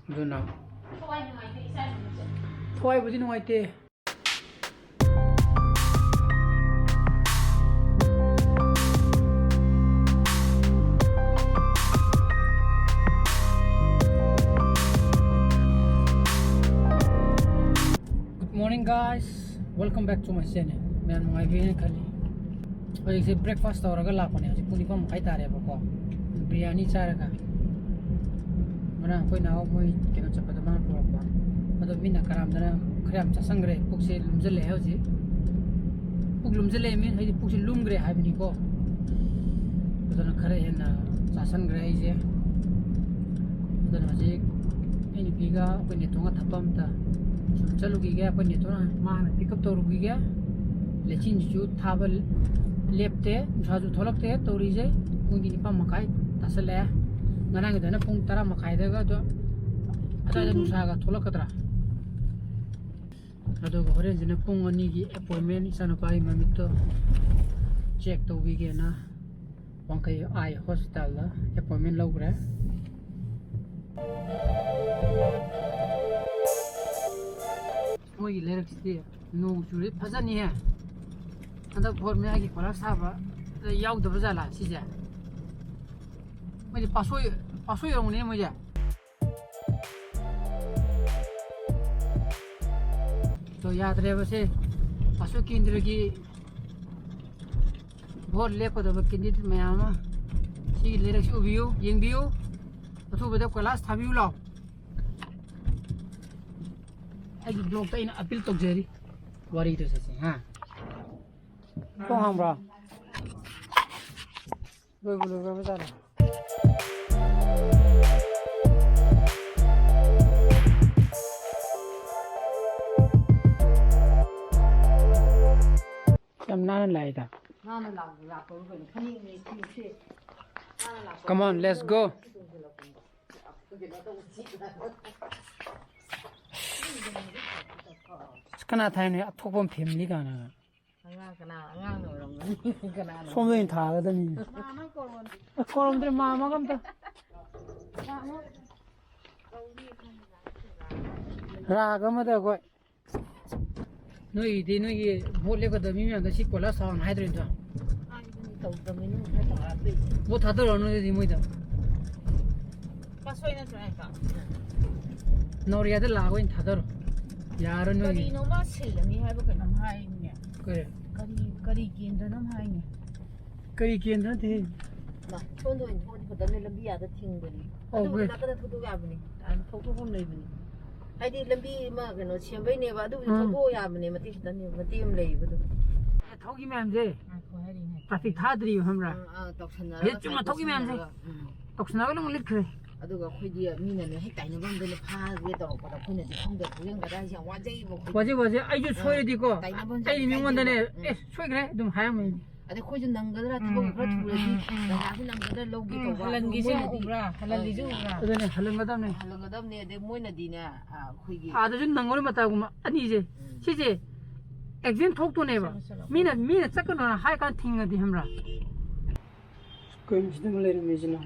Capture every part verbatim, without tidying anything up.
ꯑꯗꯨꯅ ꯊꯋꯥꯏꯕꯨꯗꯤ ꯅꯨꯡꯉꯥꯏꯇꯦ꯫ Good morning, guys. Welcome back to my channel. ꯃꯌꯥꯝ ꯅꯨꯡꯉꯥꯏꯕꯤꯔꯦꯅ ꯈꯜꯂꯤ꯫ ꯍꯧꯖꯤꯛꯁꯦ breakfast ꯇꯧꯔꯒ ꯂꯥꯛꯄꯅꯦ꯫ ꯍꯧꯖꯤꯛ ꯄꯨꯡ ꯅꯤꯄꯥꯟ ꯃꯈꯥꯏ ꯇꯥꯔꯦꯕꯀꯣ꯫ ꯕꯤꯔꯌꯥꯅꯤ ꯆꯥꯔꯒ꯫ ꯉꯔꯥꯡ ꯑꯩꯈꯣꯏ ꯅꯍꯥꯟ ꯃꯣꯏ ꯀꯩꯅꯣ ꯆꯠꯄꯗ ꯃꯥꯅ ꯄꯨꯔꯛꯄ꯫ ꯑꯗꯣ ꯃꯤꯅ ꯀꯔꯥꯝꯗꯅ ꯈꯔ ꯌꯥꯝ ꯆꯥꯁꯟꯈ꯭ꯔꯦ꯫ ꯄꯨꯛꯁꯦ ꯂꯨꯝꯁꯤꯜꯂꯛꯑꯦ ꯍꯧꯖꯤꯛ꯫ ꯄꯨꯛ ꯂꯨꯝꯁꯤꯜꯂꯛꯑꯦ mean ꯍꯥꯏꯗꯤ ꯄꯨꯛꯁꯦ ꯂꯨꯝꯈ꯭ꯔꯦ ꯍꯥꯏꯕꯅꯤꯀꯣ꯫ ꯑꯗꯨꯅ ꯈꯔ ꯍꯦꯟꯅ ꯆꯥꯁꯟꯈ꯭ꯔꯦ ꯑꯩꯁꯦ꯫ ꯑꯗꯨꯅ ꯍꯧꯖꯤꯛ ꯑꯩ ꯅꯨꯄꯤꯒ ꯑꯩꯈꯣꯏ ꯅꯦꯇꯣꯟꯒ ꯊꯛꯄ ꯑꯝꯇ ꯁꯨꯝ ꯆꯠꯂꯨꯈꯤꯒꯦ꯫ ꯑꯩꯈꯣꯏ ꯅꯦꯇꯣꯟ ꯃꯥ ꯍꯥꯟꯅ pick up ꯇꯧꯔꯨꯈꯤꯒꯦ꯫ ꯂꯩꯆꯤꯟꯁꯤꯁꯨ ꯊꯥꯕ ꯂꯦꯞꯇꯦ, ꯅꯨꯡꯁꯥꯁꯨ ꯊꯣꯛꯂꯛꯇꯦ ꯇꯧꯔꯤꯁꯦ꯫ ꯄꯨꯡꯗꯤ ꯅꯤꯄꯥꯟ ꯃꯈꯥꯏ ꯇꯥꯁꯜꯂꯛꯑꯦ꯫ ꯉꯔꯥꯡꯒꯤꯗꯅ ꯄꯨꯡ ꯇꯔꯥ ꯃꯈꯥꯏꯗꯒ ꯑꯗꯣ ꯑꯗꯨꯋꯥꯏꯗ ꯅꯨꯡꯁꯥꯒ ꯊꯣꯛꯂꯛꯀꯗ꯭ꯔꯥ? ꯑꯗꯨꯒ ꯍꯣꯔꯦꯟꯁꯤꯅ ꯄꯨꯡ ꯑꯅꯤꯒꯤ appointment, ꯏꯆꯥꯅꯨꯄꯥꯒꯤ ꯃꯃꯤꯠꯇꯣ check ꯇꯧꯕꯤꯒꯦꯅ ꯋꯥꯡꯈꯩ eye hospitalꯗ appointment ꯂꯧꯈ꯭ꯔꯦ꯫ ꯃꯣꯏꯒꯤ ꯂꯩꯔꯛꯁꯤꯗꯤ ꯅꯣꯡ ꯆꯨꯔꯗꯤ ꯐꯖꯅꯤꯍꯦ꯫ ꯍꯟꯗꯛ ꯚꯣꯠ ꯃꯌꯥꯒꯤ ꯀꯣꯏꯂꯥꯁ ꯊꯥꯕ ꯌꯥꯎꯗꯕ ꯖꯥꯠꯂꯥ ꯁꯤꯁꯦ? ꯃꯣꯏꯗꯤ ꯄꯥꯁꯣꯏ, ꯄꯥꯁꯣꯏ ꯑꯣꯏꯔꯝꯒꯅꯤ ꯃꯣꯏꯁꯦ꯫ ꯑꯗꯣ ꯌꯥꯗ꯭ꯔꯦꯕ ꯁꯦ, ꯑꯁꯣꯛ ꯀꯦꯟꯗ꯭ꯔꯒꯤ ꯚꯣꯠ ꯂꯦꯞꯀꯗꯕ candidate ꯃꯌꯥꯝ ꯑꯃ ꯁꯤꯒꯤ ꯂꯩꯔꯛꯁꯤ ꯎꯕꯤꯌꯨ, ꯌꯦꯡꯕꯤꯌꯨ, ꯑꯊꯨꯕꯗ ꯀꯣꯏꯂꯥꯁ ꯊꯥꯕꯤꯌꯨ ꯂꯥꯎ꯫ ꯑꯩꯒꯤ vlogꯇ ꯑꯩꯅ appeal ꯇꯧꯖꯔꯤ꯫ ꯋꯥꯔꯤꯗꯣ ꯆꯠꯁꯦ ꯍꯥ꯫ ꯊꯣꯡ ꯍꯥꯡꯕ꯭ꯔꯣ? ꯂꯣꯏꯕꯨ ꯂꯣꯏꯈ꯭ꯔꯕ ꯖꯥꯠꯂꯣ? ꯌꯥꯝ ꯅꯥꯟꯅ ꯂꯥꯛꯏꯗ꯫ ꯅꯥꯟꯅ ꯂꯥꯛ-, ꯂꯥꯛꯄꯕꯨ ꯀꯩꯅꯣ? ꯐꯅꯦꯛꯅꯦ ꯐꯤꯁꯦ꯫ ꯅꯥꯟꯅ ꯂꯥꯛꯄ Come on, let's go. ꯀꯩꯅꯣ ꯇꯧꯕꯁꯤ꯫ ꯑꯁ, ꯀꯅꯥ ꯊꯥꯏꯅꯣ? ꯑꯊꯣꯛꯄꯝ family ꯀꯥꯏꯅ꯫ ꯑꯉꯥꯡ ꯀꯅꯥ? ꯑꯉꯥꯡꯅ ꯑꯣꯏꯔꯝꯒꯅꯤ꯫ ꯀꯅꯥꯅꯣ? ꯁꯣꯝꯗ ꯑꯣꯏꯅ ꯊꯥꯒꯗꯕꯅꯤ꯫ ꯃꯥꯃ ꯀꯧꯔꯣꯅꯦ꯫ ꯑꯁ, ꯀꯧꯔꯝꯗ꯭ꯔꯦ, ꯃꯥꯃꯒ ꯑꯝꯇ꯫ ꯃꯥꯃ꯫ ꯔꯥꯒ ꯑꯃꯗ ꯑꯩꯈꯣꯏ ꯅꯣꯏꯒꯤꯗꯤ ꯅꯣꯏꯒꯤ ꯚꯣꯠ ꯂꯦꯞꯀꯗꯕ ꯃꯤ ꯃꯌꯥꯝꯗꯣ ꯁꯤ ꯀꯣꯏꯂꯥꯁ ꯊꯥꯎꯅ ꯍꯥꯏꯗ꯭ꯔꯣ ꯅꯠꯇ꯭ꯔꯣ? ꯍꯥꯏꯕꯅꯤ, ꯇꯧꯗꯕꯅꯤ, ꯅꯣꯏ ꯈꯔ ꯇꯧꯔꯛꯑꯗꯣꯏꯅꯤ꯫ ꯚꯣꯠ ꯊꯥꯗꯔꯛꯑꯣ ꯅꯣꯏꯗꯤ ꯃꯣꯏꯗ꯫ ꯄꯥꯁꯣꯏ ꯅꯠꯇ꯭ꯔꯣ ꯍꯥꯏꯗꯣ? ꯅꯧꯔꯤꯌꯥꯗ ꯂꯥꯛꯑꯒ ꯑꯣꯏꯅ ꯊꯥꯗꯔꯣ꯫ ꯌꯥꯔꯣꯏ ꯅꯣꯏꯒꯤ꯫ ꯀꯔꯤꯅꯣꯃ ꯁꯤꯜꯂꯅꯤ ꯍꯥꯏꯕ ꯀꯩꯅꯣꯝ ꯍꯥꯏꯅꯦ꯫ ꯀꯔꯤ? ꯀꯔꯤ, ꯀꯔꯤ ꯀꯦꯟꯗ꯭ꯔꯅꯣꯝ ꯍꯥꯏꯅꯦ꯫ ꯀꯔꯤ ꯀꯦꯟꯗ꯭ꯔ ꯅꯠꯇꯦ꯫ ꯃꯥ, ꯁꯣꯝꯗ ꯑꯣꯏꯅ ꯊꯣꯛꯑꯗꯤ ꯐꯗꯝꯅꯦ, ꯂꯝꯕꯤ ꯑꯥꯗ ꯊꯤꯡꯕꯅꯤ꯫ ꯑꯧ, ꯑꯗꯨꯕꯨꯗꯤ ꯍꯣꯏ꯫ ꯅꯥꯀꯟꯗ ꯊꯧꯗꯣꯛ ꯌꯥꯕꯅꯤ꯫ ꯑꯥ, ꯊꯧꯗꯣꯛꯐꯝ ꯂꯩꯕꯅꯤ꯫ ꯍꯥꯏꯗꯤ ꯂꯝꯕꯤ ꯑꯃ ꯀꯩꯅꯣ ꯁꯦꯝꯕꯩꯅꯦꯕ, ꯑꯗꯨꯕꯨꯗꯤ ꯎꯝ꯫ ꯊꯧꯗꯣꯛ ꯌꯥꯕꯅꯦ, ꯃꯇꯦꯛ ꯈꯤꯇꯪꯅꯦ, ꯃꯇꯦꯛ ꯑꯃ ꯂꯩꯌꯦꯕ ꯑꯗꯨꯝ꯫ ꯊꯧꯒꯤ ꯃꯌꯥꯝꯁꯦ ꯉꯥꯏꯈꯣ ꯍꯥꯏꯔꯤꯅꯦ꯫ ꯄ꯭ꯂꯥꯁꯇꯤꯛ ꯊꯥꯗ꯭ꯔꯤꯕ ꯈꯪꯕ꯭ꯔꯥ? ꯑꯥ, ꯑꯥ, ꯇꯧꯁꯟꯅꯔꯒ ꯍꯧꯖꯤꯛ ꯆꯨꯝꯅ ꯊꯧꯒꯤ ꯃꯌꯥꯝꯁꯦ꯫ ꯇꯧꯁꯟꯅꯔꯒ, ꯎꯝ꯫ ꯇꯧꯁꯟꯅꯔꯒ ꯑꯗꯨꯝ ꯂꯤꯠꯈ꯭ꯔꯦ꯫ ꯑꯗꯨꯒ ꯑꯩꯈꯣꯏꯗꯤ ꯃꯤꯅꯅꯦ ꯍꯦꯛ ꯇꯥꯏꯅꯐꯝꯗ ꯐꯥꯒꯦ ꯇꯧꯔꯛꯄꯗ ꯑꯩꯈꯣꯏꯅꯗꯤ ꯈꯪꯗꯦ, ꯊꯧꯖꯤꯟꯒꯗ꯭ꯔꯥ ꯍꯥꯏꯁꯦ ꯌꯥꯝ ꯋꯥꯖꯩꯕ ꯑꯩꯈꯣꯏꯗꯤ꯫ ꯋꯥꯖꯩ, ꯋꯥꯖꯩ꯫ ꯑꯩꯁꯨ ꯑꯥ, ꯁꯣꯏꯔꯗꯤꯀꯣ, ꯇꯥꯏꯅꯐꯝꯁꯦ ꯑꯩ ꯌꯥꯝ ꯃꯤꯉꯣꯟꯗꯅꯦ, ꯏꯀꯥꯏꯖꯩꯕ꯫ ꯎꯝ꯫ "ꯑꯦ, ꯁꯣꯏꯈ꯭ꯔꯦ" ꯑꯗꯨꯝ ꯍꯥꯏꯔꯝꯃꯅꯤ꯫ ꯑꯗꯩ ꯑꯩꯈꯣꯏꯁꯨ ꯅꯪꯒꯗ꯭ꯔꯥ, ꯎꯝ, ꯊꯕꯛ ꯈꯔ ꯎꯝ, ꯊꯨꯔꯗꯤ ꯎꯝ, ꯎꯝ꯫ ꯖꯒꯥꯁꯨ ꯅꯪꯒꯗ꯭ꯔꯥ ꯂꯧꯒꯦ ꯎꯝ, ꯇꯧꯕ꯫ ꯑꯗꯣ ꯍꯜꯍꯟꯒꯤꯁꯦ ꯃꯣꯏꯅꯗꯤ ꯎꯕ꯭ꯔꯥ? ꯍꯜꯍꯜꯂꯤꯁꯦ ꯑꯥ, ꯎꯕ꯭ꯔꯥ? ꯑꯗꯨꯅꯦ, ꯍꯜꯍꯟꯒꯗꯕꯅꯦ꯫ ꯍꯜꯍꯟꯒꯗꯕꯅꯦ꯫ ꯑꯗꯩ ꯃꯣꯏꯅꯗꯤꯅꯦ, ꯑꯥ, ꯑꯩꯈꯣꯏꯒꯤ ꯑꯥꯗꯁꯨ ꯅꯪꯉꯔꯣꯏ ꯃꯇꯥꯒꯨꯝꯕ ꯑꯅꯤꯁꯦ꯫ ꯎꯝ꯫ ꯁꯤꯁꯦ ꯑꯦꯛꯁꯤꯗꯦꯟ ꯊꯣꯛꯇꯣꯅꯦꯕ꯫ ꯆꯠꯂꯣ, ꯆꯠꯂꯣ꯫ ꯃꯤꯅ, ꯃꯤꯅ ꯆꯠꯀꯅꯣꯅ ꯍꯥꯏ ꯀꯥꯟꯗ ꯊꯤꯡꯉꯗꯤ ꯈꯪꯕ꯭ꯔꯥ? ꯀꯩꯅꯣ ꯁꯤꯗ ꯑꯃ ꯂꯩꯔꯝꯃꯤꯁꯤꯅ?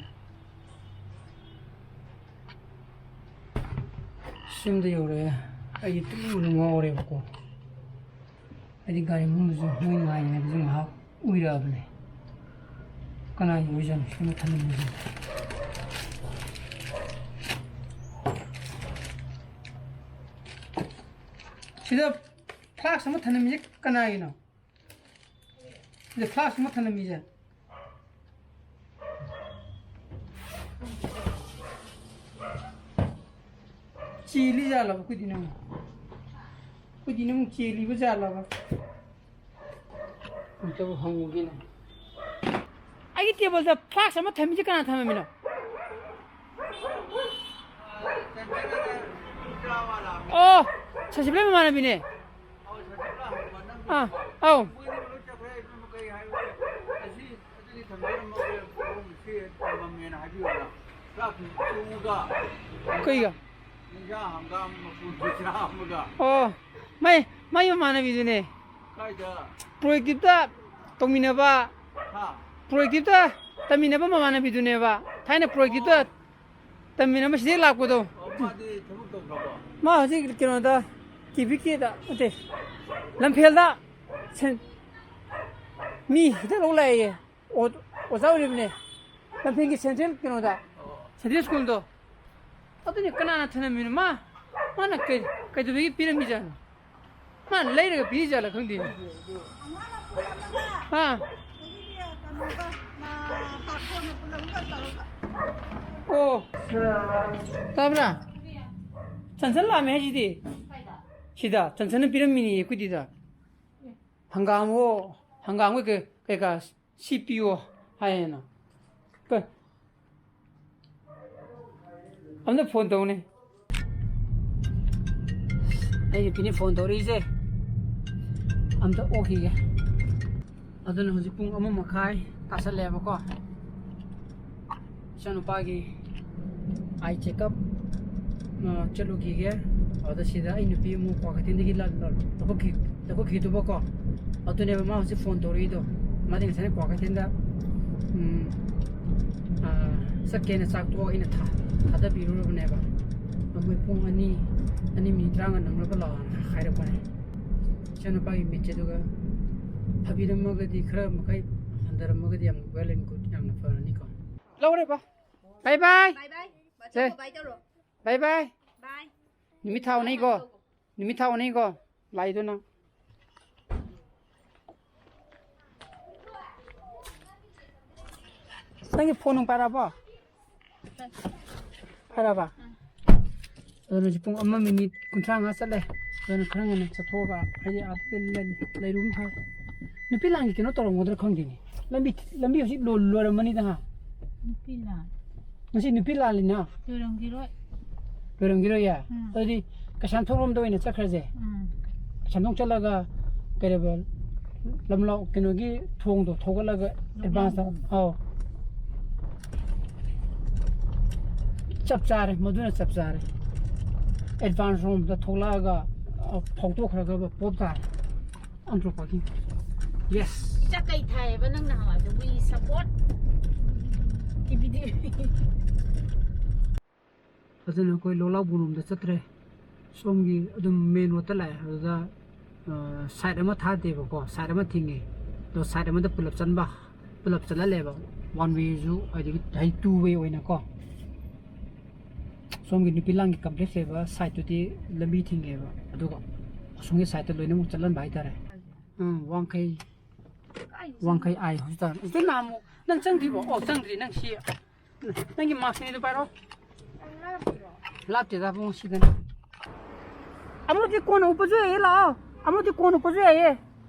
ꯌꯨꯝꯗ ꯌꯧꯔꯛꯑꯦ꯫ ꯑꯩꯗꯤ ꯇꯨꯝꯅꯤꯡꯕꯅ ꯉꯥꯎꯔꯦꯕꯀꯣ꯫ ꯑꯩꯗꯤ ꯒꯥꯔꯤ ꯃꯅꯨꯡꯗꯁꯨ ꯃꯣꯏ ꯉꯥꯏꯔꯤꯉꯩꯗꯁꯨ ꯉꯥꯏꯍꯥꯛ ꯎꯏꯔꯛꯑꯕꯅꯦ꯫ ꯀꯅꯥꯒꯤ ꯑꯣꯏꯖꯥꯠꯅꯣ ꯁꯤꯗ ꯊꯝꯂꯝꯃꯤꯁꯦ? ꯁꯤꯗ ꯐ꯭ꯂꯥꯛꯁ ꯑꯃ ꯊꯝꯂꯝꯃꯤꯁꯦ ꯀꯅꯥꯒꯤꯅꯣ? ꯁꯤꯗ ꯐ꯭ꯂꯥꯛꯁ ꯑꯃ ꯊꯝꯂꯝꯃꯤꯁꯦ꯫ ꯆꯦꯜꯂꯤ ꯖꯥꯠꯂꯕ ꯑꯩꯈꯣꯏꯗꯤ ꯅꯪ? ꯑꯩꯈꯣꯏꯗꯤ ꯅꯪ ꯆꯦꯜꯂꯤꯕ ꯖꯥꯠꯂꯕ? ꯑꯝꯇꯕꯨ ꯍꯪꯉꯨꯒꯦꯅꯦ꯫ ꯑꯩꯒꯤ ꯇꯦꯕꯜꯗ ꯐ꯭ꯂꯥꯛꯁ ꯑꯃ ꯊꯝꯃꯤꯁꯦ ꯀꯅꯥ ꯊꯝꯃꯝꯃꯤꯅꯣ? ꯑꯣ, ꯁꯁꯤꯕꯂꯥ ꯃꯃꯥꯟꯅꯕꯤꯅꯦ꯫ ꯑꯥ, ꯑꯧ꯫ ꯀꯩꯒ? ꯑꯣ, ꯃꯥꯏ, ꯃꯥꯏ ꯃꯃꯥꯟꯅꯕꯤꯗꯨꯅꯦ꯫ ꯄ꯭ꯔꯣꯌꯦꯛꯇꯤꯞꯇ ꯇꯧꯃꯤꯟꯅꯕ, ꯄ꯭ꯔꯣꯌꯦꯛꯇꯤꯞꯇ ꯇꯝꯃꯤꯟꯅꯕ ꯃꯃꯥꯟꯅꯕꯤꯗꯨꯅꯦꯕ꯫ ꯊꯥꯏꯅ ꯄ꯭ꯔꯣꯌꯦꯛꯇꯤꯞꯇ ꯇꯝꯃꯤꯟꯅ ꯑꯃ ꯁꯤꯗꯩ ꯂꯥꯛꯄꯗꯣ꯫ ꯑꯣ, ꯃꯥꯗꯤ ꯊꯕꯛ ꯇꯧꯈ꯭ꯔꯕꯣ? ꯃꯥ ꯍꯧꯖꯤꯛ ꯀꯩꯅꯣꯗ, ꯀꯦ ꯚꯤ ꯀꯦꯗ ꯅꯠꯇꯦ, ꯂꯝꯐꯦꯜꯗ ꯁꯦꯟ-, ꯃꯤ ꯍꯤꯗꯥꯛ ꯂꯧ ꯂꯥꯛꯑꯦꯌꯦ꯫ ꯑꯣ-, ꯑꯣꯖꯥ ꯑꯣꯏꯔꯤꯕꯅꯦ ꯂꯝꯐꯦꯜꯒꯤ ꯁꯦꯟꯇ꯭ꯔꯦꯜ ꯀꯩꯅꯣꯗ, ꯁꯦꯟꯇ꯭ꯔꯦꯜ ꯁ꯭ꯀꯨꯜꯗꯣ꯫ ꯑꯗꯨꯅꯤ ꯀꯅꯥꯅ ꯊꯅꯝꯃꯤꯅꯣ? ꯃꯥ, ꯃꯥꯅ ꯀꯩ-, ꯀꯩꯗꯧꯕꯒꯤ ꯄꯤꯔꯝꯃꯤꯖꯥꯠꯅꯣ? ꯃꯥꯅ ꯂꯩꯔꯒ ꯄꯤꯔꯤꯖꯥꯠꯂ ꯈꯪꯗꯦꯅꯦ꯫ ꯍꯥ? ꯑꯣ꯫ ꯇꯥꯕ꯭ꯔꯥ? ꯆꯟꯆꯟ ꯂꯥꯛꯑꯝꯃꯦ ꯍꯥꯏꯁꯤꯗꯤ꯫ ꯁꯤꯗ ꯆꯟꯆꯟꯅ ꯄꯤꯔꯝꯃꯤꯅꯦ ꯑꯩꯈꯣꯏꯗꯤꯗ꯫ ꯍꯪꯒꯥꯝ ꯍꯣ, ꯍꯪꯒꯥꯝꯒ ꯀꯩ-, ꯀꯩꯀꯥ ꯁꯤ ꯄꯤꯌꯣ ꯍꯥꯏꯌꯦꯅ꯫ ꯀ-, ꯑꯝꯇ ꯐꯣꯟ ꯇꯧꯅꯦ꯫ ꯑꯩ ꯅꯨꯄꯤꯅꯤ ꯐꯣꯟ ꯇꯧꯔꯛꯏꯁꯦ꯫ ꯑꯝꯇ ꯑꯣꯛꯈꯤꯒꯦ꯫ ꯑꯗꯨꯅ ꯍꯧꯖꯤꯛ ꯄꯨꯡ ꯑꯃ ꯃꯈꯥꯏ ꯇꯥꯁꯜꯂꯦꯕꯀꯣ꯫ ꯏꯆꯥꯅꯨꯄꯥꯒꯤ ꯑꯥꯏ ꯆꯦꯛꯑꯞ, ꯑ, ꯆꯠꯂꯨꯈꯤꯒꯦ꯫ ꯑꯗ ꯁꯤꯗ ꯑꯩ ꯅꯨꯄꯤ ꯑꯃꯨꯛ ꯀ꯭ꯋꯥꯀꯩꯊꯦꯜꯗꯒꯤ ꯂ-, ꯂ-, ꯂꯧꯈꯠꯈꯤ-, ꯂꯧꯈꯠꯈꯤꯗꯨꯕꯀꯣ꯫ ꯑꯗꯨꯅꯦꯕ ꯃꯥ ꯍꯧꯖꯤꯛ ꯐꯣꯟ ꯇꯧꯔꯛꯏꯗꯣ꯫ ꯃꯥꯗꯤ ꯉꯁꯥꯏꯅ ꯀ꯭ꯋꯥꯀꯩꯊꯦꯜꯗ, ꯎꯝ, ꯑ, ꯆꯠꯀꯦꯅ ꯆꯥꯛ ꯇꯣꯛꯑꯒ ꯑꯩꯅ ꯊꯥ-, ꯊꯥꯗꯕꯤꯔꯨꯔꯕꯅꯦꯕ꯫ ꯑꯗꯣ ꯃꯣꯏ ꯄꯨꯡ ꯑꯅꯤ, ꯑꯅꯤ ꯃꯤꯅꯤꯠ ꯇꯔꯥꯃꯉꯥ ꯅꯪꯅꯕ ꯂꯥꯛꯑꯣꯅ ꯍꯥꯏꯔꯛꯄꯅꯦ꯫ ꯏꯆꯥꯅꯨꯄꯥꯒꯤ ꯃꯤꯠꯁꯦ ꯑꯗꯨꯒ ꯐꯕꯤꯔꯝꯃꯒꯗꯤ, ꯈꯔ ꯃꯈꯩ ꯍꯟꯊꯔꯝꯃꯒꯗꯤ ꯌꯥꯝ well and good, ꯌꯥꯝꯅ ꯐꯔꯅꯤꯀꯣ꯫ ꯂꯧꯔꯦ ꯕꯥ꯫ ꯕꯥꯏ ꯕꯥꯏ꯫ ꯕꯥꯏ ꯕꯥꯏ꯫ ꯕꯥꯆꯧ, ꯁꯦ꯫ ꯕꯥꯏ ꯇꯧꯔꯣ꯫ ꯕꯥꯏ ꯕꯥꯏ꯫ ꯕꯥꯏ꯫ ꯅꯨꯃꯤꯠ ꯊꯥ ꯎꯅꯩꯀꯣ꯫ ꯅꯨꯃꯤꯠ ꯊꯥ ꯎꯅꯩꯀꯣ꯫ ꯂꯥꯛꯏꯗꯣ ꯅꯪ꯫ ꯅꯪꯒꯤ ꯐꯣꯟ ꯅꯨꯡ ꯄꯥꯏꯔꯛꯑꯕꯣ? ꯄꯥꯏꯔꯛꯑꯕ? ꯑꯗꯨꯅ ꯍꯧꯖꯤꯛ ꯄꯨꯡ ꯑꯃ ꯃꯤꯅꯤꯠ ꯀꯨꯟꯊ꯭ꯔꯥ ꯃꯉꯥ ꯆꯠꯂꯦ꯫ ꯑꯗꯨꯅ ꯈꯔ ꯉꯟꯅ ꯆꯠꯊꯣꯛꯑꯒ, ꯍꯥꯏꯗꯤ ꯑꯥꯗ ꯂꯩ-, ꯂꯩ-, ꯂꯩꯔꯨꯕꯅ ꯐꯔꯦ꯫ ꯅꯨꯄꯤ ꯂꯥꯟꯒꯤ ꯀꯩꯅꯣ ꯇꯧꯔꯝꯒꯗ꯭ꯔꯥ ꯈꯪꯗꯦꯅꯦ꯫ ꯂꯝꯕꯤ, ꯂꯝꯕꯤ ꯍꯧꯖꯤꯛ ꯂꯣ-, ꯂꯣꯏꯔꯝꯃꯅꯤꯗ, ꯍꯥ? ꯅꯨꯄꯤ ꯂꯥꯟ ꯉꯁꯤ ꯅꯨꯄꯤ ꯂꯥꯜꯂꯤꯅ? ꯂꯣꯏꯔꯝꯈꯤꯔꯣꯏ꯫ ꯂꯣꯏꯔꯝꯈꯤꯔꯣꯏꯌꯦ? ꯎꯝ꯫ ꯑꯗꯨꯗꯤ ꯀꯩꯁꯥꯝꯊꯣꯡ ꯂꯣꯝꯗ ꯑꯣꯏꯅ ꯆꯠꯈ꯭ꯔꯁꯦ꯫ ꯎꯝ꯫ ꯀꯩꯁꯥꯝꯊꯣꯡ ꯆꯠꯂꯒ ꯀꯩꯔꯕ, ꯂꯝꯂꯥꯎ ꯀꯩꯅꯣꯒꯤ ꯊꯣꯡꯗꯣ ꯊꯧꯒꯠꯂꯒ ꯑꯦꯗꯚꯥꯟꯁꯇ, ꯑꯧ꯫ ꯆꯞ ꯆꯥꯔꯦ, ꯃꯗꯨꯅ ꯆꯞ ꯆꯥꯔꯦ꯫ ꯑꯦꯗꯚꯥꯟꯁ ꯔꯣꯝꯗ ꯊꯣꯛꯂꯛꯑꯒ, ꯑ, ꯐꯥꯎꯗꯣꯛꯈ꯭ꯔꯒ ꯄꯣꯞ ꯇꯥꯔꯦ꯫ ꯑꯟꯗ꯭ꯔꯣ ꯄꯥꯔꯀꯤꯡ꯫ ꯌꯦꯁ꯫ ꯆꯥꯛ ꯀꯩ ꯊꯥꯏꯌꯦꯕ ꯅꯪ ꯅꯍꯥꯟꯋꯥꯏꯗꯣ? We support ꯇꯤꯚꯤꯗꯤ꯫ ꯑꯗꯨꯅ ꯑꯩꯈꯣꯏ ꯂꯣꯛꯂꯥꯎꯕꯨꯡ ꯂꯣꯝꯗ ꯆꯠꯇ꯭ꯔꯦ꯫ ꯁꯣꯝꯒꯤ ꯑꯗꯨꯝ ꯃꯦꯟ ꯔꯣꯗꯇ ꯂꯥꯛꯑꯦ꯫ ꯑꯗꯨꯗ ꯁꯥꯏꯠ ꯑꯃ ꯊꯥꯗꯦꯕꯀꯣ, ꯁꯥꯏꯠ ꯑꯃ ꯊꯤꯡꯉꯦ꯫ ꯑꯗꯣ ꯁꯥꯏꯠ ꯑꯃꯗ ꯄꯨꯂꯞ ꯆꯟꯕ, ꯄꯨꯂꯞ ꯆꯠꯍꯜꯂꯦꯕ꯫ ꯋꯥꯟ ꯋꯦꯁꯨ, ꯑꯗꯒꯤ ꯍꯥꯏꯗꯤ ꯇꯨ ꯋꯦ ꯑꯣꯏꯅꯀꯣ꯫ ꯁꯣꯝꯒꯤ ꯅꯨꯄꯤ ꯂꯥꯡꯒꯤ ꯀꯝꯄ꯭ꯂꯦꯛꯁ ꯂꯩꯕ ꯁꯥꯏꯠꯇꯨꯗꯤ ꯂꯝꯕꯤ ꯊꯤꯡꯉꯦꯕ, ꯑꯗꯨꯒ ꯑꯁꯣꯝꯒꯤ ꯁꯥꯏꯠꯇ ꯂꯣꯏꯅꯃꯛ ꯆꯠꯍꯟꯕ ꯍꯥꯏꯇꯥꯔꯦ꯫ ꯎꯝ, ꯋꯥꯡꯈꯩ, ꯋꯥꯡꯈꯩ ꯑꯥꯏ ꯍꯣꯁꯄꯤꯇꯥꯜ꯫ ꯏꯆꯦ ꯅꯍꯥꯟꯃꯨꯛ ꯅꯪ ꯆꯪꯗ꯭ꯔꯤꯕꯣ? ꯑꯣ, ꯆꯪꯗ꯭ꯔꯤ꯫ ꯅꯪ ꯁꯤ, ꯅꯪꯒꯤ ꯃꯥꯛꯁꯤꯅꯤꯗꯣ ꯄꯥꯏꯔꯣ꯫ ꯂꯥꯞꯇꯦꯗ, ꯄꯨꯡ ꯁꯤꯗꯅꯤ꯫ ꯑꯃꯗꯤ ꯀꯣꯟꯅ ꯎꯞꯄꯁꯨ ꯌꯥꯏꯌꯦ, ꯂꯥꯛꯑꯣ꯫ ꯑꯃꯗꯤ ꯀꯣꯟꯅ ꯎꯞꯄꯁꯨ ꯌꯥꯏꯌꯦ꯫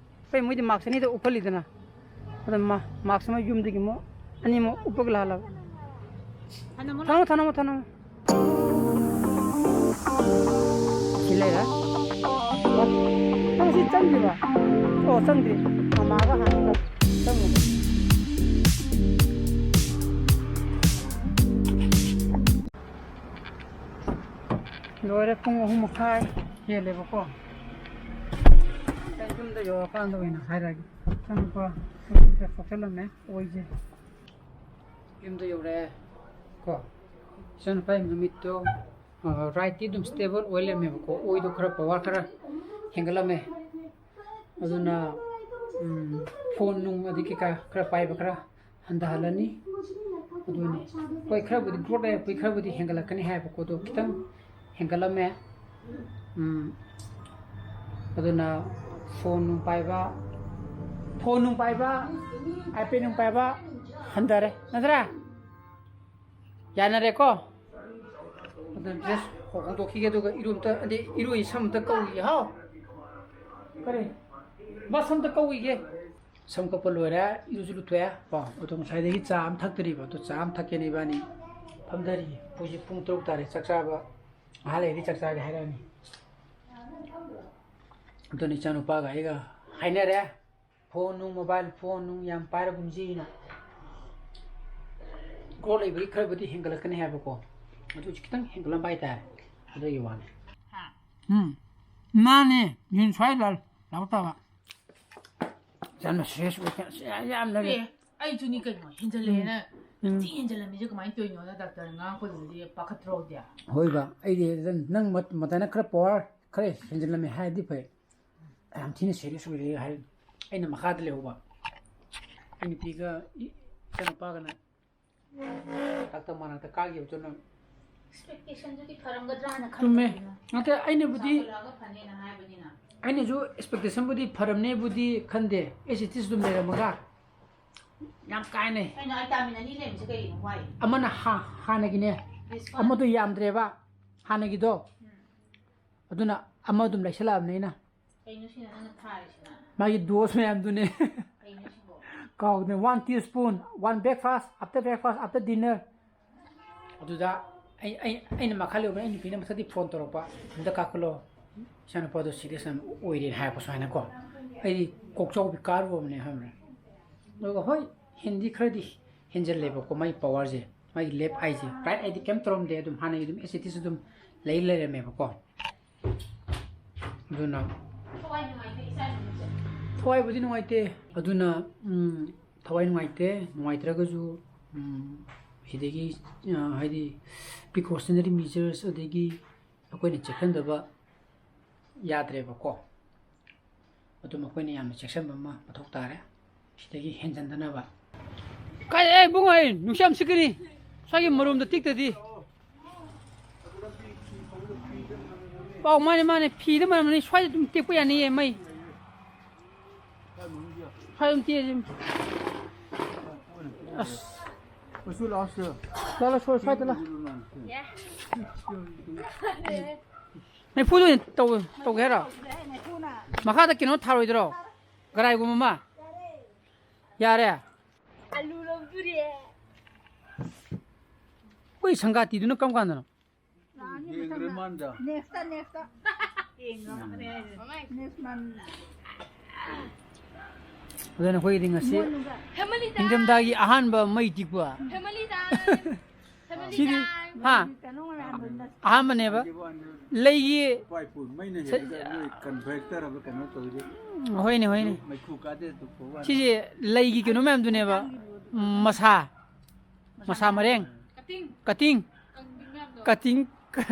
ꯀꯩ ꯃꯣꯏꯗꯤ ꯃꯥꯛꯁ ꯑꯅꯤꯗ ꯎꯞꯍꯜꯂꯤꯗꯅ꯫ ꯑꯗ ꯃꯥ-, ꯃꯥꯛꯁ ꯑꯃ ꯌꯨꯝꯗꯒꯤ ꯑꯃꯨꯛ ꯑꯅꯤꯃꯛ ꯎꯞꯄꯒ ꯂꯥꯛꯍꯜꯂꯕ꯫ ꯊꯝꯃꯣ, ꯊꯝꯃꯣ, ꯊꯝꯃꯣ꯫ ꯁꯤ ꯂꯩꯔꯦ꯫ ꯅꯪ ꯁꯤ ꯆꯪꯗ꯭ꯔꯤꯕ? ꯑꯣ, ꯆꯪꯗ꯭ꯔꯤ꯫ ꯃꯃꯥꯒ ꯍꯥꯟꯅ ꯆꯪꯉꯨ꯫ ꯂꯣꯏꯔꯦ, ꯄꯨꯡ ꯑꯍꯨꯝ ꯃꯈꯥꯏ ꯍꯦꯜꯂꯦꯕꯀꯣ꯫ ꯑꯩ ꯌꯨꯝꯗ ꯌꯧꯔꯀꯥꯟꯗ ꯑꯣꯏꯅ ꯍꯥꯏꯔꯛꯑꯒꯦ꯫ ꯆꯪꯉꯨꯀꯣ꯫ ꯀꯣꯛꯁꯜꯂꯝꯃꯦ ꯑꯣꯏꯁꯦ꯫ ꯌꯨꯝꯗ ꯌꯧꯔꯛꯑꯦ ꯀꯣ꯫ ꯏꯆꯥꯅꯨꯄꯥꯒꯤ ꯃꯃꯤꯠꯇꯣ, ꯑ, ꯔꯥꯏꯠꯇꯤ ꯑꯗꯨꯝ ꯁ꯭ꯇꯦꯕꯜ ꯑꯣꯏ ꯂꯩꯔꯝꯃꯦꯕꯀꯣ꯫ ꯑꯣꯏꯗꯣ ꯈꯔ ꯄꯋꯥꯔ ꯈꯔ ꯍꯦꯟꯒꯠꯂꯝꯃꯦ꯫ ꯑꯗꯨꯅ, ꯎꯝ, ꯐꯣꯟ ꯅꯨꯡ ꯑꯗꯩ ꯀꯩꯀꯥ ꯈꯔ ꯄꯥꯏꯕ ꯈꯔ ꯍꯟꯊꯍꯜꯂꯅꯤ꯫ ꯑꯗꯨꯅꯤ꯫ ꯍꯣꯏ, ꯈꯔꯕꯨꯗꯤ ꯒ꯭ꯔꯣꯠ ꯂꯩꯔꯛꯄꯩ ꯈꯔꯕꯨꯗꯤ ꯍꯦꯟꯒꯠꯂꯛꯀꯅꯤ ꯍꯥꯏꯕꯀꯣ, ꯑꯗꯣ ꯈꯤꯇꯪ ꯍꯦꯟꯒꯠꯂꯝꯃꯦ꯫ ꯎꯝ꯫ ꯑꯗꯨꯅ ꯐꯣꯟ ꯅꯨꯡ ꯄꯥꯏꯕ, ꯐꯣꯟ ꯅꯨꯡ ꯄꯥꯏꯕ, iPad ꯅꯨꯡ ꯄꯥꯏꯕ ꯍꯟꯊꯔꯦ꯫ ꯅꯠꯇ꯭ꯔꯥ? ꯌꯥꯅꯔꯦꯀꯣ? ꯑꯗꯨ ꯗ꯭ꯔꯦꯁ ꯍꯣꯡꯗꯣꯛꯈꯤꯒꯦ, ꯑꯗꯨꯒ ꯏꯔꯨ ꯑꯝꯇ, ꯑꯗꯩ ꯏꯔꯨ ꯁꯝ ꯑꯝꯇ ꯀꯧꯈꯤꯒꯦ, ꯍꯥꯎ? ꯀꯔꯤ? ꯕꯁ ꯑꯝꯇ ꯀꯧꯈꯤꯒꯦ꯫ ꯁꯝ ꯀꯛꯄ ꯂꯣꯏꯔꯦ, ꯏꯔꯨꯁꯨ ꯂꯨꯊꯣꯛꯑꯦ꯫ ꯀꯣ, ꯑꯗꯣ ꯉꯁꯥꯏꯗꯒꯤ ꯆꯥ ꯑꯃ ꯊꯛꯇ꯭ꯔꯤꯕ, ꯑꯗꯣ ꯆꯥ ꯑꯃ ꯊꯛꯀꯦꯅ ꯏꯕꯥꯅꯤ ꯐꯝꯊꯔꯤꯌꯦ꯫ ꯍꯧꯖꯤꯛ ꯄꯨꯡ ꯇꯔꯨꯛ ꯇꯥꯔꯦ, ꯆꯥꯛ ꯆꯥꯕ ꯉꯥꯏꯍꯥꯛ ꯂꯩꯔꯗꯤ ꯆꯥꯛ ꯆꯥꯒꯦ ꯍꯥꯏꯔꯛꯑꯅꯤ꯫ ꯑꯗꯨꯅ ꯏꯆꯥꯅꯨꯄꯥꯒ ꯑꯩꯒ ꯍꯥꯏꯅꯔꯦ, ꯐꯣꯟ ꯅꯨꯡ, ꯃꯣꯕꯥꯏꯜ ꯐꯣꯟ ꯅꯨꯡ ꯌꯥꯝ ꯄꯥꯏꯔꯒꯨꯝꯁꯤꯅ꯫ ꯒ꯭ꯔꯣꯠ ꯂꯩꯕꯒꯤ ꯈꯔꯕꯨꯗꯤ ꯍꯦꯟꯒꯠꯂꯛꯀꯅꯤ ꯍꯥꯏꯕꯀꯣ, ꯑꯗꯨꯁꯨ ꯈꯤꯇꯪ ꯍꯦꯟꯒꯠꯂꯝꯕ ꯍꯥꯏꯇꯥꯔꯦ, ꯑꯗꯨꯒꯤ ꯋꯥꯅꯤ꯫ ꯎꯝ, ꯃꯥꯅꯦ, ꯌꯦꯟ ꯁ꯭ꯋꯥꯏ ꯂꯥꯜ ꯂꯥꯎ ꯇꯥꯕ꯫ ꯌꯥꯝꯅ ꯁꯤꯔꯤꯌꯁ ꯑꯣꯏ, ꯌꯥꯝꯅ ꯑꯦ, ꯑꯩꯁꯨꯅꯤ ꯀꯩꯅꯣ, ꯍꯦꯟꯖꯜꯂꯦꯅ꯫ ꯎꯝ꯫ ꯊꯤ ꯍꯦꯟꯖꯜꯂꯝꯃꯤꯁꯦ ꯀꯃꯥꯏꯅ ꯇꯧꯔꯤꯅꯣꯅ ꯗꯥꯛꯇꯔꯅ ꯉꯥꯡꯉꯛꯄꯗꯨꯗꯤ ꯄꯥꯈꯠꯇ꯭ꯔꯣ ꯍꯧꯖꯤꯛ? ꯍꯣꯏꯕ, ꯑꯩꯗꯤ ꯅꯪ ꯃꯠ-, ꯃꯇꯥꯅ ꯈꯔ ꯄꯋꯥꯔ ꯈꯔ ꯍꯦꯟꯖꯜꯂꯝꯃꯦ ꯍꯥꯏꯔꯗꯤ ꯐꯩ꯫ ꯌꯥꯝ ꯊꯤꯅ ꯁꯦꯔꯤꯌꯁ ꯑꯣꯏꯔꯦ ꯍꯥꯏ꯫ ꯑꯩꯅ ꯃꯈꯥꯗ ꯂꯩꯍꯧꯕ꯫ ꯑꯩ ꯅꯨꯄꯤꯒ ꯏ-, ꯏꯆꯥꯅꯨꯄꯥꯒꯅ ꯗꯥꯛꯇꯔ ꯃꯅꯥꯛꯇ ꯀꯥꯈꯤꯕꯗꯨꯅ꯫ ꯑꯦꯛꯁꯄꯦꯛꯇꯦꯁꯟꯗꯨꯗꯤ ꯐꯔꯝꯒꯗ꯭ꯔꯥꯅ ꯆꯨꯝꯃꯦ꯫ ꯈꯜꯂꯤꯅꯦ꯫ ꯅꯠꯇꯦ, ꯑꯩꯅꯕꯨꯗꯤ, ꯆꯥꯎꯈꯠꯂꯛꯑꯒ ꯐꯅꯦꯅ ꯍꯥꯏꯕꯅꯤꯅ꯫ ꯑꯩꯅꯁꯨ ꯑꯦꯛꯁꯄꯦꯛꯇꯦꯁꯟꯕꯨꯗꯤ ꯐꯔꯝꯅꯦꯕꯨꯗꯤ ꯈꯟꯗꯦ꯫ ꯑꯦꯁ ꯏꯠ ꯏꯁ ꯑꯗꯨꯝ ꯂꯩꯔꯝꯃꯒ ꯌꯥꯝ ꯀꯥꯏꯅꯩ꯫ ꯀꯩꯅꯣ, ꯑꯩ ꯇꯥꯃꯤꯟ ꯑꯅꯤ ꯂꯩꯔꯝꯃꯤꯁꯦ ꯀꯩꯒꯤꯅꯣ? ꯋꯥꯏ꯫ ꯑꯃꯅ ꯍꯥ-, ꯍꯥꯟꯅꯒꯤꯅꯦ꯫ This one꯫ ꯑꯃꯗꯣ ꯌꯥꯝꯗ꯭ꯔꯦꯕ ꯍꯥꯟꯅꯒꯤꯗꯣ꯫ ꯎꯝ꯫ ꯑꯗꯨꯅ ꯑꯃ ꯑꯗꯨꯝ ꯂꯩꯁꯜꯂꯛꯑꯕꯅꯤꯅ꯫ ꯀꯩꯅꯣ ꯁꯤꯅ ꯅꯪꯅ ꯊꯥꯔꯤꯁꯤꯅ? ꯃꯥꯒꯤ ꯗꯣꯁ ꯃꯌꯥꯝꯗꯨꯅꯦ꯫ ꯀꯩꯅꯣ ꯁꯤꯕꯣ? ꯀꯥꯎꯗꯅ, one teaspoon, one breakfast, after breakfast, after dinner꯫ ꯑꯗꯨꯗ ꯑꯩ, ꯑꯩ, ꯑꯩꯅ ꯃꯈꯥ ꯂꯩꯍꯧꯕꯅꯦ, ꯑꯩ ꯅꯨꯄꯤꯅ ꯃꯊꯛꯇꯒꯤ ꯐꯣꯟ ꯇꯧꯔꯛꯄ, "ꯑꯝꯇ ꯀꯥꯈꯠꯂꯣ, ꯏꯆꯥꯅꯨꯄꯥꯗꯣ ꯁꯤꯔꯤꯌꯁ ꯌꯥꯝ ꯑꯣꯏꯔꯦꯅ" ꯍꯥꯏꯔꯛꯄ ꯁꯨꯃꯥꯏꯅꯀꯣ꯫ ꯑꯩꯗꯤ ꯀꯣꯛꯆꯥꯎꯕꯤ ꯀꯥꯔꯨꯔꯕꯅꯦ, ꯈꯪꯕ꯭ꯔꯥ? ꯑꯗꯨꯒ ꯍꯣꯏ, ꯍꯦꯟꯗꯤ ꯈꯔꯗꯤ ꯍꯦꯟꯖꯜꯂꯦꯕꯀꯣ, ꯃꯥꯒꯤ ꯄꯋꯥꯔꯁꯦ, ꯃꯥꯒꯤ ꯂꯦꯐ ꯑꯥꯏꯁꯦ꯫ ꯔꯥꯏꯠ ꯑꯥꯏꯗꯤ ꯀꯩꯝ ꯇꯧꯔꯝꯗꯦ, ꯑꯗꯨꯝ ꯍꯥꯟꯅꯒꯤ ꯑꯗꯨꯝ ꯑꯦꯁ ꯏꯠ ꯏꯁ ꯑꯗꯨꯝ ꯂꯩ ꯂꯩꯔꯝꯃꯦꯕꯀꯣ꯫ ꯑꯗꯨꯅ ꯊꯋꯥꯏ ꯅꯨꯡꯉꯥꯏꯇꯦ ꯏꯆꯥꯁꯤꯡꯁꯦ꯫ ꯊꯋꯥꯏꯕꯨꯗꯤ ꯅꯨꯡꯉꯥꯏꯇꯦ꯫ ꯑꯗꯨꯅ, ꯎꯝ, ꯊꯋꯥꯏ ꯅꯨꯡꯉꯥꯏꯇꯦ꯫ ꯅꯨꯡꯉꯥꯏꯇ꯭ꯔꯒꯁꯨ, ꯎꯝ, ꯁꯤꯗꯒꯤ, ꯑ, ꯍꯥꯏꯗꯤ, ꯄ꯭ꯔꯤꯀꯣꯁꯅꯔꯤ ꯃꯤꯖꯔꯁ, ꯑꯗꯒꯤ ꯑꯩꯈꯣꯏꯅ ꯆꯦꯛꯁꯤꯟꯗꯕ ꯌꯥꯗ꯭ꯔꯦꯕꯀꯣ꯫ ꯑꯗꯨꯝ ꯑꯩꯈꯣꯏꯅ ꯌꯥꯝꯅ ꯆꯦꯛꯁꯤꯟꯕ ꯑꯃ ꯃꯊꯧ ꯇꯥꯔꯦ꯫ ꯁꯤꯗꯒꯤ ꯍꯦꯟꯖꯟꯗꯅꯕ꯫ ꯀꯥꯏ, ꯑꯦ, ꯏꯕꯨꯡꯉꯣ, ꯑꯩ ꯅꯨꯡꯁꯤꯠ ꯌꯥꯝ ꯁꯤꯠꯀꯅꯤ꯫ ꯁ꯭ꯋꯥꯏꯒꯤ ꯃꯔꯨꯝꯗ ꯇꯤꯛꯇꯗꯤ꯫ ꯄꯥꯎ, ꯃꯥꯅꯦ, ꯃꯥꯅꯦ, ꯐꯤꯗ ꯃꯔꯝꯅꯤ, ꯁ꯭ꯋꯥꯏꯗ ꯑꯗꯨꯝ ꯇꯦꯛꯄ ꯌꯥꯅꯤꯌꯦ, ꯃꯩ꯫ ꯁ꯭ꯋꯥꯏ ꯑꯗꯨꯝ ꯇꯦꯛꯑꯁꯤ꯫ ꯑꯁ꯫ ꯂꯥꯛꯑꯣ, ꯁ꯭ꯋꯥꯏ, ꯁ꯭ꯋꯥꯏꯗ ꯂꯥꯛꯑꯣ꯫ ꯃꯩꯐꯨꯗ ꯑꯣꯏꯅ ꯇꯧ-, ꯇꯧꯒꯦ ꯍꯥꯏꯔꯣ? ꯃꯈꯥꯗ ꯀꯩꯅꯣ ꯊꯥꯔꯣꯏꯗ꯭ꯔꯣ? ꯒꯔꯥꯏꯒꯨꯝꯕ ꯑꯃ? ꯌꯥꯔꯦ? ꯑꯂꯨ ꯂꯧꯗꯨꯔꯦ꯫ ꯑꯩꯈꯣꯏ ꯁꯪꯒꯥꯇꯤꯗꯨꯅ ꯀꯔꯝ ꯀꯥꯟꯗꯅꯣ? ꯂꯥꯛꯑꯅꯤ ꯃꯊꯪꯗ꯫ Next, next. Next man. ꯑꯗꯨꯅ ꯑꯩꯈꯣꯏꯒꯤꯗꯤ ꯉꯁꯤ ꯐꯦꯃꯤꯂꯤ ꯇꯥꯏꯝ꯫ ꯅꯤꯡꯊꯝꯊꯥꯒꯤ ꯑꯍꯥꯟꯕ ꯃꯩ ꯇꯤꯛꯄ꯫ Family time. ꯐꯦꯃꯤꯂꯤ ꯁꯤꯗꯤ, ꯇꯥꯏꯝ꯫ ꯍꯥ? ꯀꯩꯅꯣ ꯃꯌꯥꯝꯗꯨꯅ꯫ ꯑꯍꯥꯟꯕꯅꯦꯕ꯫ ꯂꯩꯒꯤ ꯎꯄꯥꯏ ꯄꯨ-, ꯃꯩꯅ ꯁꯦ-, ꯍꯦꯜꯂꯒ ꯅꯣꯏ ꯀꯟꯚꯦꯛꯇꯔ ꯑꯃ ꯀꯩꯅꯣ ꯇꯧꯔꯤꯁꯦ꯫ ꯎꯝ, ꯍꯣꯏꯅꯦ, ꯍꯣꯏꯅꯦ꯫ ꯃꯩꯈꯨ ꯀꯥꯗꯦ ꯑꯗꯨ ꯐꯧ ꯋꯥꯅꯤ꯫ ꯁꯤꯁꯦ ꯂꯩꯒꯤ ꯀꯩꯅꯣ ꯃꯌꯥꯝꯗꯨꯅꯦꯕ꯫ ꯎꯝ, ꯃꯁꯥ꯫ ꯃꯁꯥ ꯃꯔꯦꯡ꯫ ꯀꯇꯤꯡ꯫ ꯀꯇꯤꯡ꯫ ꯀꯇꯤꯡ꯫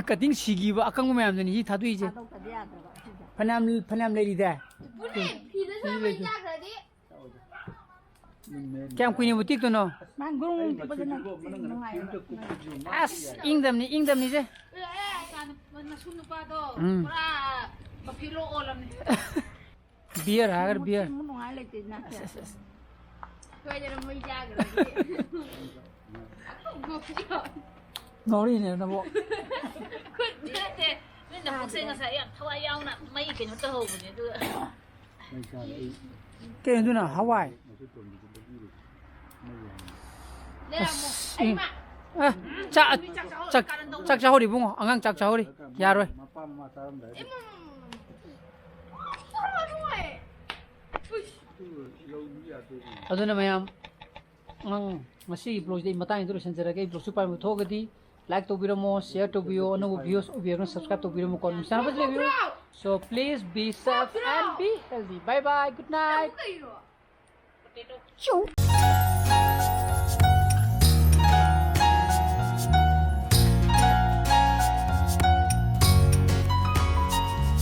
ꯀꯇꯤꯡ ꯁꯤꯈꯤꯕ ꯑꯀꯪꯕ ꯃꯌꯥꯝꯗꯨꯅꯤ ꯁꯤ ꯊꯥꯗꯣꯛꯏꯁꯦ꯫ ꯊꯥꯗꯣꯛꯇꯗꯤ ꯌꯥꯗ꯭ꯔꯕ ꯁꯤꯁꯦ꯫ ꯐꯅꯌꯥꯝ, ꯐꯅꯌꯥꯝ ꯂꯩꯔꯤꯗ꯫ ꯄꯨꯅꯦ, ꯐꯤꯗ ꯁꯨꯕ ꯃꯩ ꯆꯥꯈ꯭ꯔꯗꯤ꯫ ꯀꯌꯥꯝ ꯀꯨꯏꯅꯕꯨ ꯇꯤꯛꯇꯣꯏꯅꯣ? ꯃꯥ ꯒ꯭ꯔꯨꯡ ꯒ꯭ꯔꯨꯡ ꯇꯤꯛꯄꯗꯨꯅ ꯅꯨꯡꯉꯥꯏꯌꯦꯕ꯫ ꯑꯁ, ꯏꯪꯗꯝꯅꯤ, ꯏꯪꯗꯝꯅꯤꯁꯦ꯫ ꯑꯦ, ꯑꯦ, ꯆꯥꯅ-, ꯃꯁꯨ ꯅꯨꯄꯥꯗꯣ ꯎꯝ꯫ ꯄꯨꯔꯥ ꯕꯐꯦꯂꯣ ꯑꯣꯜꯂꯝꯅꯤ꯫ ꯕꯤꯌꯔ ꯍꯥꯏꯔꯒ ꯕꯤꯌꯔ꯫ ꯅꯨꯡꯉꯥꯏ ꯂꯩꯇꯦ ꯅꯪꯁꯦ꯫ ꯑꯁ, ꯑꯁ, ꯑꯁ꯫ ꯁꯣꯏꯗꯅ ꯃꯩ ꯆꯥꯈ꯭ꯔꯗꯤ꯫ ꯉꯥꯎꯔꯤꯅꯦ ꯅꯕꯣ꯫ ꯈꯨꯠ ꯅꯠꯇꯦ꯫ ꯅꯣꯏ ꯅꯕꯣꯛꯁꯦ ꯉꯁꯥꯏ ꯌꯥꯝ ꯊꯋꯥꯏ ꯌꯥꯎꯅ ꯃꯩ ꯀꯩꯅꯣ ꯇꯧꯍꯧꯕꯅꯦ ꯑꯗꯨꯒ꯫ ꯀꯩꯅꯣ ꯑꯗꯨꯅ ꯍꯋꯥꯏ꯫ ꯂꯩꯔꯝꯃꯣ꯫ ꯑꯁ, ꯑꯩ ꯃꯥ ꯑ, ꯆꯥꯛ, ꯆꯥꯛ, ꯆꯥꯛ ꯆꯥꯍꯧꯔꯤ ꯏꯕꯨꯡꯉꯣ꯫ ꯑꯉꯥꯡ ꯆꯥꯛ ꯆꯥꯍꯧꯔꯤ꯫ ꯌꯥꯔꯣꯏ꯫ ꯏꯃꯥ, ꯏꯃꯥ, ꯏꯃꯥ, ꯏꯃꯥ꯫ ꯑꯗꯨꯅ ꯃꯌꯥꯝ, ꯅꯪ ꯉꯁꯤꯒꯤ ꯕ꯭ꯂꯣꯒꯁꯤꯗꯤ ꯑꯩ ꯃꯇꯥꯡꯁꯤꯗ ꯂꯣꯏꯁꯤꯟꯖꯔꯒꯦ꯫ ꯑꯩ ꯕ꯭ꯂꯣꯒꯁꯨ ꯄꯥꯝꯕ ꯊꯣꯛꯑꯒꯗꯤ ꯂꯥꯏꯛ ꯇꯧꯕꯤꯔꯝꯃꯣ, ꯁꯤꯌꯔ ꯇꯧꯕꯤꯌꯣ, ꯑꯅꯧꯕ ꯚ꯭ꯌꯨꯁ ꯑꯣꯏꯕꯤꯔꯒꯅ ꯁꯕꯁꯀ꯭ꯔꯥꯏꯕ ꯇꯧꯕꯤꯔꯝꯃꯨꯀꯣ꯫ ꯅꯨꯡꯁꯥꯅꯕꯁꯨ ꯂꯩꯕꯤꯌꯨ꯫ So please be safe and be healthy. Bye bye. Good night.